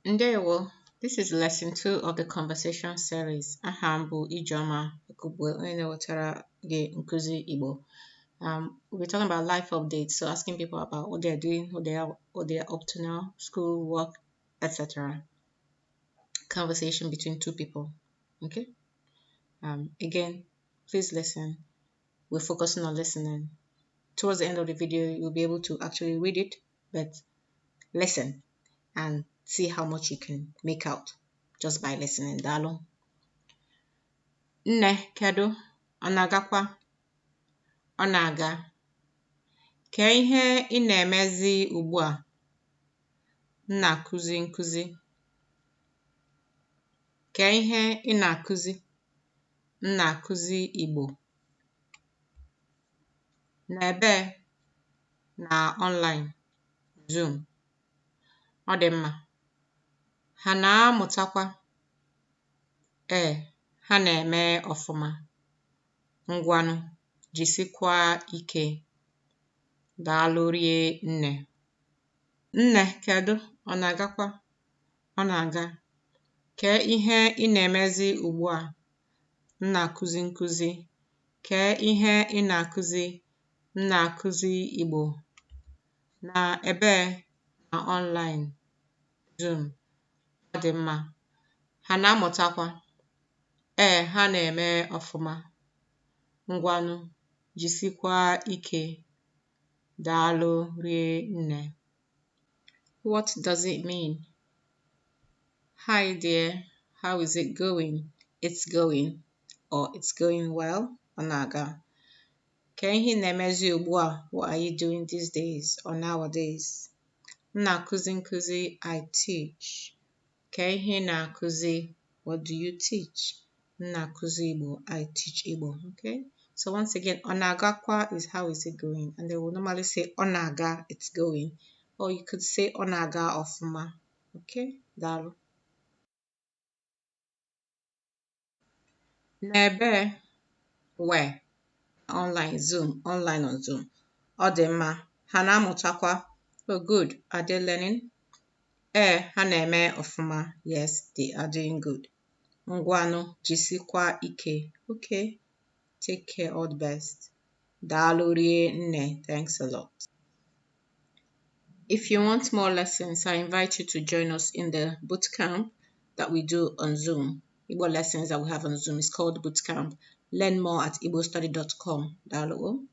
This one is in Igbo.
Ndewo, this is lesson 2 of the conversation series. Aha m bụ Ijeoma Akubue, onye na-ewetara gị nkuzi Igbo. We'll be talking about life updates, so asking people about what they're doing, what they are up to now, school, work, etc. Conversation between two people. Okay? Again, please listen. We're focusing on listening. Towards the end of the video, you'll be able to actually read it, but listen and see how much you can make out just by listening. Daalụ. Nne, kedu? Ọ na-agakwa? Ọ na-aga. Kee ihe ị na-emezi ugbu a? M na-akụzi nkụzi. Kee ihe ị na-akụzi? M na-akụzi Igbo. N'ebee? Na online Zoom. Ọ dị mma. Ha na-amụtakwa? Ee, ha na-eme ọfụma. Ngwanụ, jisikwa ike. Daalụ rie nne. Nne, kedu? Ọ na-agakwa? Ọ na-aga. Kee ihe ị na-emezi ugbu a? M na-akụzi nkụzi. Kee ihe ị na-akụzi? M na-akụzi Igbo. Na ebee? Na online Zoom. Ọ dị mma. Ha na-amụtakwa? Ee, ha na-eme ọfụma. Ngwanụ, jisikwa ike. Daalụ rie nne. What does it mean? Hi dear, how is it going? It's going, or it's going well. Ọ na-aga. Kee ihe ị na-emezi ugbu a? What are you doing these days or nowadays? M na-akụzi nkụzi, I teach. Kee ihe ị na-akụzi? What do you teach? M na-akụzi Igbo, I teach Igbo. Okay? So once again, ọ na-agakwa is how is it going? And they will normally say ọ na-aga, it's going. Or you could say ọ na-aga ọfụma. Okay? Daalụ. N'ebee? Where? Online, Zoom, online on Zoom. Ọ dị mma. Ha na-amụtakwa? Oh, good. Are they learning? Ee, ha na-eme ọfụma. Yes, they are doing good. Ngwanụ, jisikwa ike. Okay. Take care, all the best. Daalụ rie nne. Thanks a lot. If you want more lessons, I invite you to join us in the bootcamp that we do on Zoom. Igbo lessons that we have on Zoom is called Bootcamp. Learn more at igbostudy.com. Daalụ.